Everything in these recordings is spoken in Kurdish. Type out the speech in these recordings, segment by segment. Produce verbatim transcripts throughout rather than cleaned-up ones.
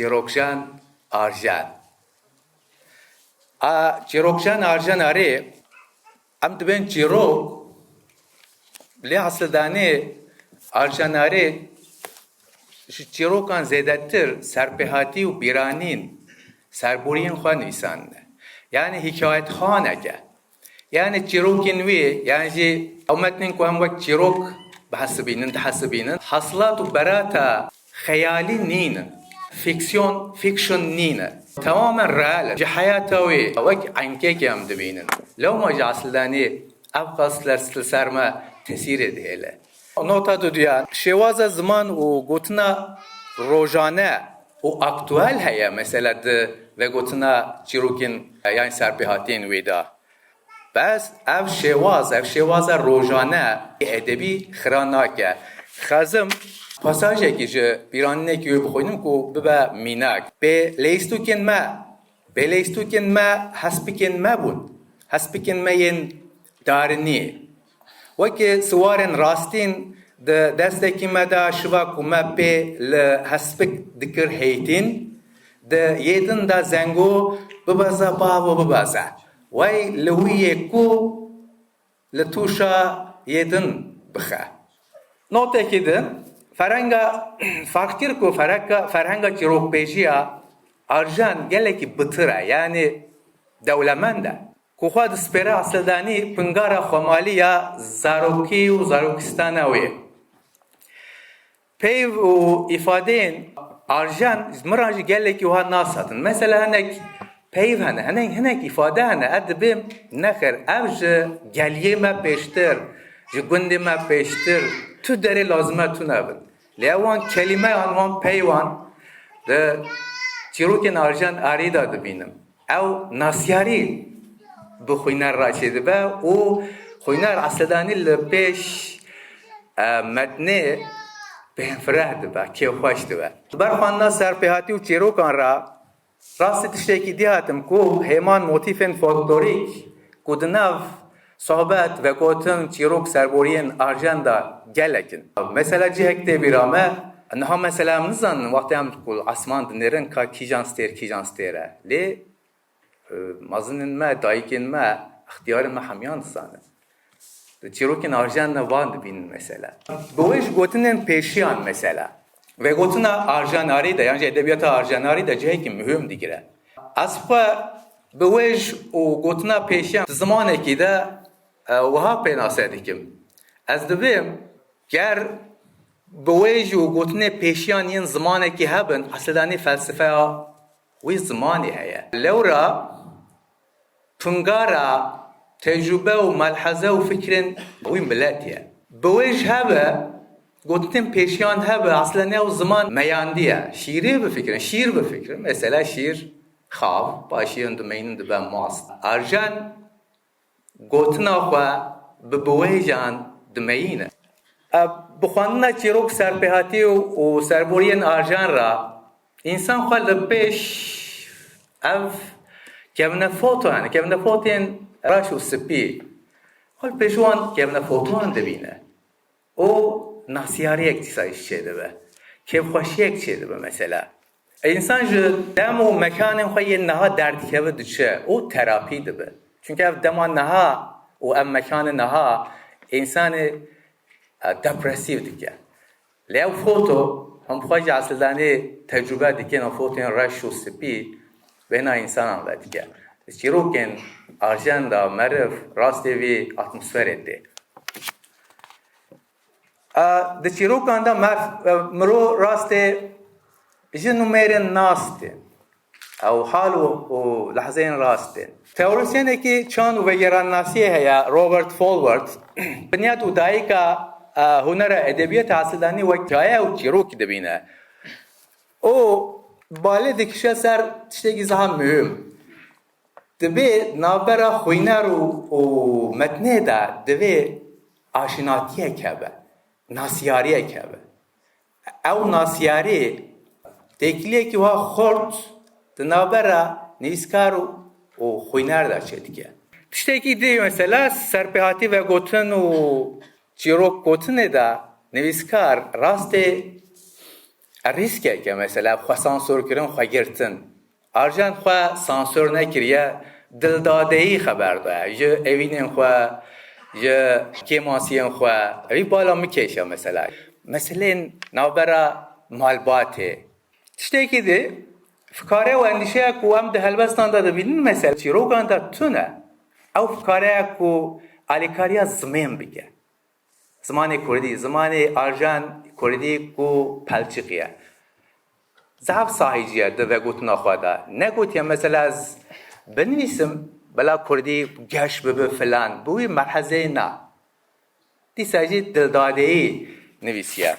Çîrokjan Arjen. A, Çîrokjan Arjen arê, em dibên çîrok, lê esildanê Arjen arê ji çîrokan zêdetir serpêhatî û bîranîn, serboriyên xwe nivîsandine. Yanî hikayetxanek e. Yanî çîrokên wî, yanî jî ew metnên ku em wek çîrok bihesibînin, dihesibînin, hasilat û berata xeyalî nînin. Fiksiyon, fiction nîne. Temamen reel e. Ji heyata wî wek enkekê em dibînin. Lewma jî esildanî ev qas li ser me tesîrê dihêle. Nota duduyan, şêwaza ziman û gotina rojane û aktuel heye, mesela di vegotina çîrokên, yanî serpêhatiyên wê de. Bes ev şêwaz, ev şêwaza rojane edebî xira nake. Xezim pasajekî ji bîranînekî wê bixwînim ku bibe mînak. Pê leyîstokên me, pê leyîstokên me hespikên me bûn. Hespikên me yên darinî. Weke siwarên rastîn di destekî me de şiva ku me pê li hespik dikir heytîn, di yê din de zengo bibeze bavo bibeze. Wey li wî yê ku li tûşa yê din bixe. Notekî din, ferhenga, farq kir ku ferhenga, ferhenga çîrokbêjiya Arjen gelekî bitir e, yanî dewlemend e. Ku xwe dispêre esildanî pingara xwemalî ya zarokî û zarokistana wê. Peyv û îfadeyên Arjen ji min re jî gelekî wiha nas hatin. Mesela hinek peyv hene, hinek, hinek îfade hene, ez dibêm nexêr, ev ji geliyê me pêştir, ji gundê me pêştir, tu derê lazim e tune bin. Lê ew wan kelîmeyan, wan peyvan di çîrokên Arjen Arî de dibînim. Ew nasyarî bi xwîner re çêdibe û xwîner esildanî li pêş, e, metnê bêhnfireh dibe, kêfxweş dibe. Li ber xwendina serpêhatî û çîrokan re rastî tiştekî dî hatim ku hêman motîfên folklorîk ku di nav sohbet, vegotin, çîrok, serboriyên Arjen de gelek in. Mesela cihek tê bîra me, niha mesela em nizanin wextê em ku esman dinêrin ka kîjan stêr, kîjan stêr e. Lê, e, mezinên me, dayikên me, extiyarên me hemiyan dizanin. Di çîrokên Arjen de van dibînin mesela. Bi wê ji gotinên pêşiyan mesela. Vegotina Arjen Arî de, yan jî edebiyata Arjen Arî de cihekî muhim digire. Ez xwe bi wê ji û gotina pêşiyan di zimanekî de, e, wiha pênase dikim. Ez dibêm ger bi wê ji û gotinê pêşiyan yên zimanekî hebin, esildanî felsefeya wî zimanê heye. Lewra pingara tecrube û melheze û fikrên wî miletî ye. Bi wê ji hebe, gotinên pêşiyan hebe, eslên ew ziman meyandiye. Şîrê bifikirin, şîr bifikirin. Mesela şîr xav, paşiyan dimeynin dibe mast. Arjen gotina xwe bi biwêjan dimeyîne. E, bi xwendina çîrok serpêhatî û, û serboriyên Arjen re însan xwe li pêş ev kevnefoto, yani kevnefotên reş û spî, xwe li pêş wan kevnefotoyan dibîne. Û nasiyariyek dîsa jî çêdibe. Kêfxweşiyek çêdibe mesela. Însan ji dem û mekanên xwe yên niha derdikeve diçe û terapî dibe. Çunke ev dema niha û ev mekanê niha însanê, e, depresîf dike. Lê ew foto, hûn bi xwe jî esildanê tecrube dikin, ew fotoyên reş û spî bêhna însanan vedike. Di çîrokên Arjen de meriv rastê vî atmosferê tê. E, di çîrokan de mer-, e, mirov rastê jin û mêrên nas tê. Ew hal û, û lehzeyên rast tê. Teorisyenekî çand û vegêrannasiyê heye, Robert Folwart. Binyat û dayika, e, hunera edebiyata esildanî wek hikaye û çîrokî dibîne. Û balê dikişe ser tiştekî ziha muhim. Divê navbera xwîner û, û metnê de divê aşinatiyek hebe, nasiyariyek hebe. Ew nasiyarî têkiliyekî wiha xurt di navbera nivîskar û, û xwîner de çêdike. Tiştekî dî mesela serpêhatî vegotin û çîrok gotinê de nivîskar rastê rîskek e mesela, xwe sansor kirin, xwe girtin. Arjen xwe sansor nekiriye, dildadeyî xeber daye ji evînên xwe, ji kêmasiyên xwe. Evî bala min kêşe mesela. Meselên navbera malbatê. Tiştekî di fikare û endîşeya ku em di helbestan de dibînin, mesela çîrokan de tune. Ew fikareya ku alîkariya zimên bike. Zimanê kurdî, zimanê Arjen kurdî ku pelçiqiye. Zehf sahîciye di vegotina xwe de. Negotiye mesela ez binivîsim, bila kurdî geş bibe filan. Bi wî merhezeyê na. Dîsa jî dildadeyî nivîsiye.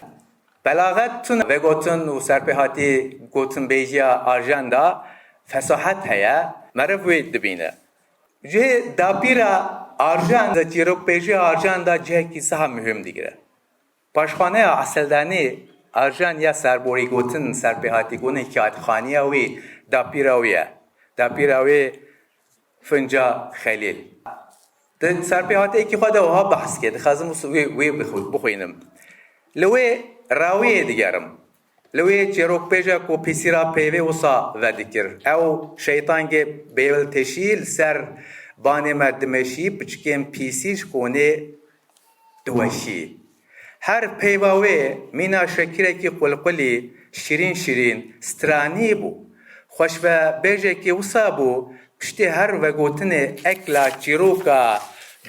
Belaxet tune vegotin û serpêhatî gotinbêjiya Arjen de fesahet heye. Meriv wê dibîne. Cihê dapîra Arjen de çîrokbêjiya Arjen de cihekî saha muhim digire. Paşxaneya Esildanî Arjen ya serborî gotin, serpêhatî gotin kêhatxaniya wî, dapîra wî ye. Dapîra wî Finca Xelîl. Di serpêhatiyekî xwe de wiha behs kir, dixwazim wis-, wê, wê bixwe-, bixwînim. Li wê rawiyê digerim. Li wê çîrokbêje ku pîsîra peyvê wisa vedikir. Ew şeytangê bêwilteşî li ser banê me dimeşî, piçikên pîsî ji konê diweşî. Her peyva wê mîna şekirekî qulqulî, şirîn şirîn, stranî bû. Xweşvebêjekî wisa bû, piştî her vegotinê ekla çîroka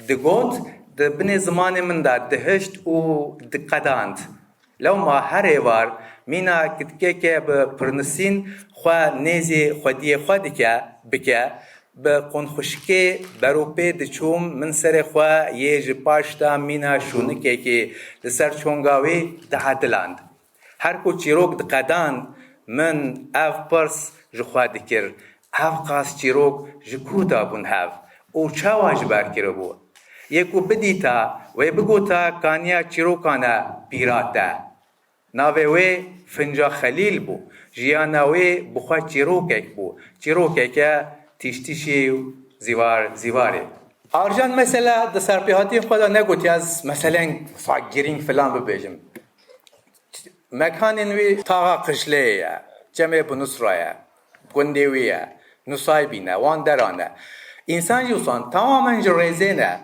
digot, di binê zimanê min de dihişt û diqedand. Lewma her êvar mîna kitkeke bi pirnisîn xwe nêzî xwediyê xwe dike, bike, bi qûnxuşikê beropê diçûm, min serê xwe yê ji paş de mîna şûnikekê li ser çonga wî diediland. Her ku çîrok diqedand, min ev pirs ji xwe dikir, ev qas çîrok ji ku dabûn hev û çawa ji ber kiribû? Yê ku bidîta, wê bigota kaniya çîrokan e pîra te. Navê wê Finca Xelîl bû. Jiyana wê bi xwe çîrokek bû. Çîrokeke tîştîşî û zîvar zîvarê. Arjen mesela di serpêhatiyên xwe de negotiye ez meselên wisa girîng filan bibêjim. Mekanên wî taxa Qijleyê ye, çemê Binusra ye, gundê wî ye, Nusaybîn e, wan deran e. Însan jî wisa tamamen ji rêzê ne.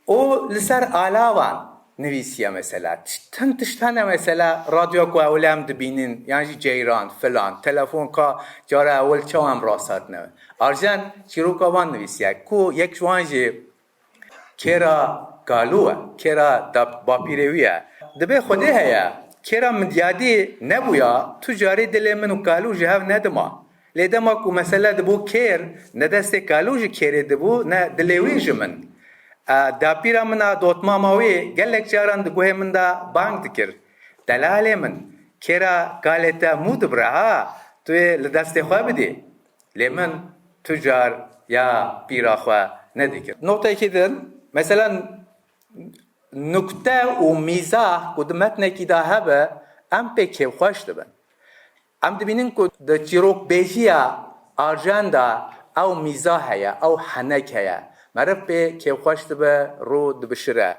Û li ser alavan nivîsiye mesela. Tişt-, hin tişt hene mesela, radyoya ku ewil em dibînin, yan jî ceyran, filan, telefon ka cara ewil çawa em rast hatine. Arjen çîroka van nivîsiye ku yek ji wan jî kêra kalû e, kêra da-, bapîrê wî ye. Dibê Xwedê heye, kêra midyadî nebûya, tu carî dilê min û kalû ji hev nedima. Lê dema ku mesele dibû kêr, ne destê kalû ji kêrê dibû, ne dilê wî ji min. E, dapîra min a, dotmama wî gelek caran di guhê min de bang dikir. Delalê min, kêra kalê te mû dibire ha, tu yê li destê xwe bidî. Lê min tu car ya pîra xwe nedikir. Notekî din, mesela nukte û mîzah ku di metnekî de hebe, em pê kêfxweş dibin. Em dibînin ku di çîrokbêjiya Arjen de ew mîzah heye, ew henek heye. Meriv pê kêfxweş dibe, rû dibişire.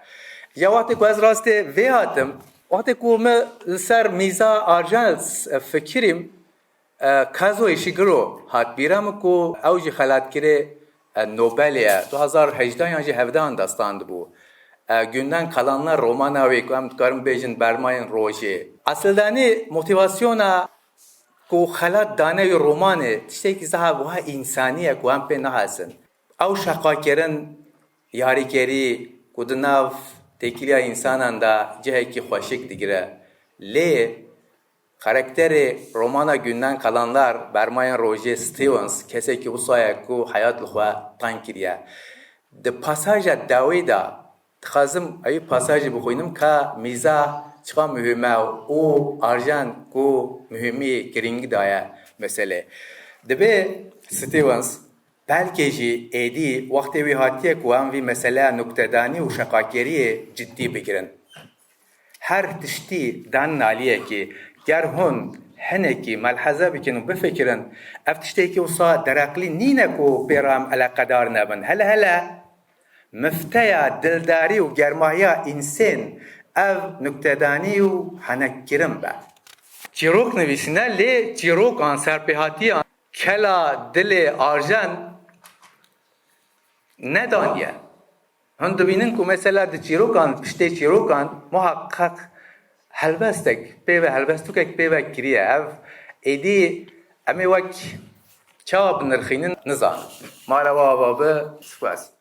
Ya wextê ku ez rastê vê hatim, wextê ku min li ser mîza Arjen fikirîm, e, Kazuo Ishiguro hat bîra min ku ew jî xelatkirê, e, Nobelê ye. Du hazar hejdehan yan jî hevdehan de standibû. E, Günden Kalanlar romana wê ku em dikarin bêjin Bermayên Rojê. Esildanî motivasyona ku xelat dane wî romanê tiştekî zehf wiha însanî ye ku em pê nahesin. Ew şeqakirin, yarîkerî ku di nav têkiliya însanan de cihekî xweşik digire. Lê karakterê romana Günden Kalanlar, Bermayên Rojê, Stevens, kesekî wisa ye ku heyat li xwe teng kiriye. Di pasaja dawî de dixwazim ew pasajî bixwînim ka mîza çiqa muhîm e û Arjen ku muhîmî girîng daye meselê. Dibê Stevens, belkê jî êdî wextê wî hatiye ku em vî meseleya nuktedanî û şeqakiriyê ciddî bigirin. Her tiştî dan naliyekî, ger hûn hinekî melheze bikin û bifikirin, ev tiştekî wisa dereqlî nîne ku pê re em eleqedar nebin. Hele hele mifteya dildarî û germahiya însên ev nuktedanî û henekkirin be. çîrok nivîsîne, lê çîrokan, serpêhatiyan, kela dilê Arjen nedaniye. Hûn dibînin ku mesela di çîrokan, piştê çîrokan muheqeq helbestek pê ve, helbestûkek pê ve kiriye. Ev êdî em ê wek çawa binirxînin nizanim. Mala we ava be, spas.